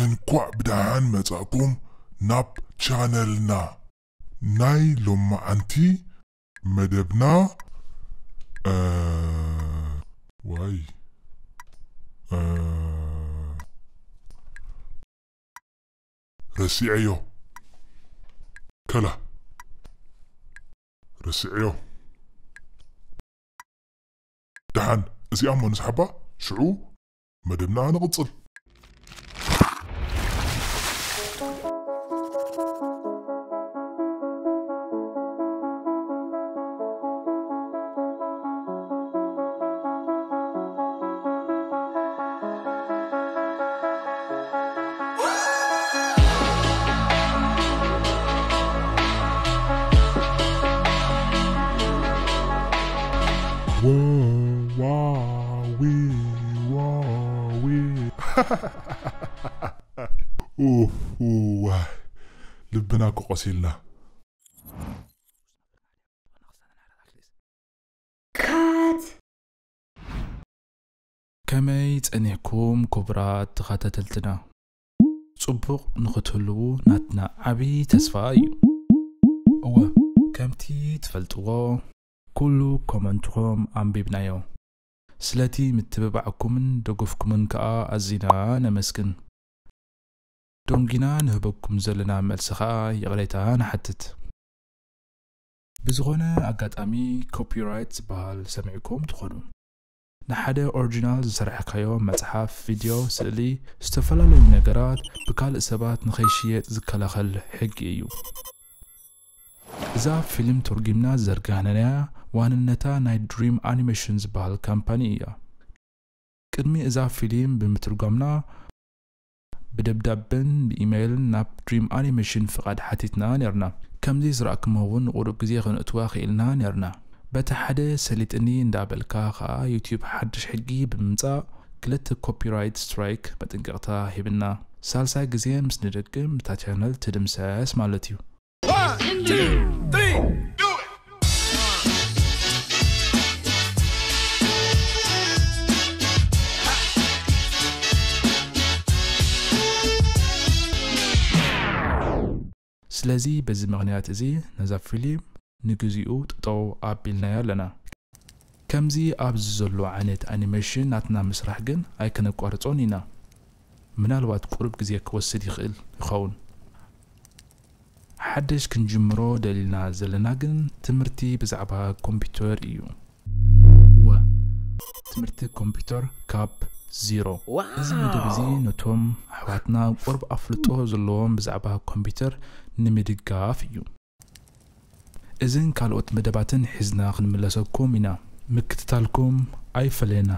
እንኳዕ ብደሓን መጻእኩም ናብ ቻነልና። ናይ ሎማዓንቲ መደብና፣ እ፣ ዋይ፣ እ፣ ረሲዐዮ። ከላ፣ ረሲዐዮ። ደሓን፣ እዚኣ እሞ ንስሓባ፣ ሽዑ መደብና ንቕጽል። ወዋዊ ዋዊ። ኡፍ፣ ዋ፣ ልብና እኮ ቆሲልና። ካት ከመይ ጸኒሕኩም ክቡራት ተኸታተልትና? ጽቡቕ ንኽትህልዉ ናትና ዓቢ ተስፋ እዩ። እወ፣ ከምቲ ትፈልጥዎ፣ ኩሉ ኮመንትኹም ኣንቢብናዮ። ስለቲ ምትብባዕኩምን ደገፍኩምን ከኣ ኣዚና ነመስግን። ደንጒና ንህበኩም ዘለና መልሲ ከኣ ይቕሬታ ንሓትት። ብዝኾነ ኣጋጣሚ ኮፒራይት ዝበሃል ሰሚዕኩም ትኾኑ። ንሓደ ኦሪጂናል ዝሰራሕካዮ መጽሓፍ፣ ቪድዮ፣ ስእሊ፣ ዝተፈላለዩ ነገራት ብካልእ ሰባት ንኸይሽየጥ ዝከላኸል ሕጊ እዩ። እዛ ፊልም ተርጒምና ዝዘርጋሕናያ ዋንነታ ናይ ድሪም ኣኒሜሽን ዝበሃል ካምፓኒ እያ። ቅድሚ እዛ ፊልም ብምትርጓምና ብደብዳበን ብኢሜይልን ናብ ድሪም ኣኒሜሽን ፍቓድ ሓቲትና ኔርና። ከምዚ ዝረኣክሞ እውን ንቑሩብ ግዜ ከነእትዋ ክኢልና ኔርና። በቲ ሓደ ሰሊጥኒ እንዳበልካ ኸኣ ዩትዩብ ሓድሽ ሕጊ ብምምጻእ ክልተ ኮፒራይት ስትራይክ መጠንቀቕታ ሂብና። ሳልሳይ ግዜ ምስ ንደግም እታ ቻነል ትድምሰስ ማለት እዩ። One, two, three, do it. ስለዚ በዚ ምኽንያት እዚ ነዛ ፊልም ንግዚኡ ጠጠው ኣቢልናያ ኣለና። ከምዚ ኣብዚ ዘሎ ዓይነት ኣኒሜሽን ናትና ምስራሕ ግን ኣይከነቋርጾን ኢና። ምናልባት ቁሩብ ግዜ ክወስድ ይኽእል ይኸውን። ሓድሽ ክንጅምሮ ደሊና ዘለና ግን ትምህርቲ ብዛዕባ ኮምፒውተር እዩ። እወ፣ ትምህርቲ ኮምፒውተር ካብ ዜሮ። እዚ መደብ እዚ ነቶም ኣሕዋትና ቁሩብ ኣፍልጦ ዘለዎም ብዛዕባ ኮምፒውተር ንምድጋፍ እዩ። እዝን ካልኦት መደባትን ሒዝና ክንምለሰኩም ኢና። ምክትታልኩም ኣይፈለየና።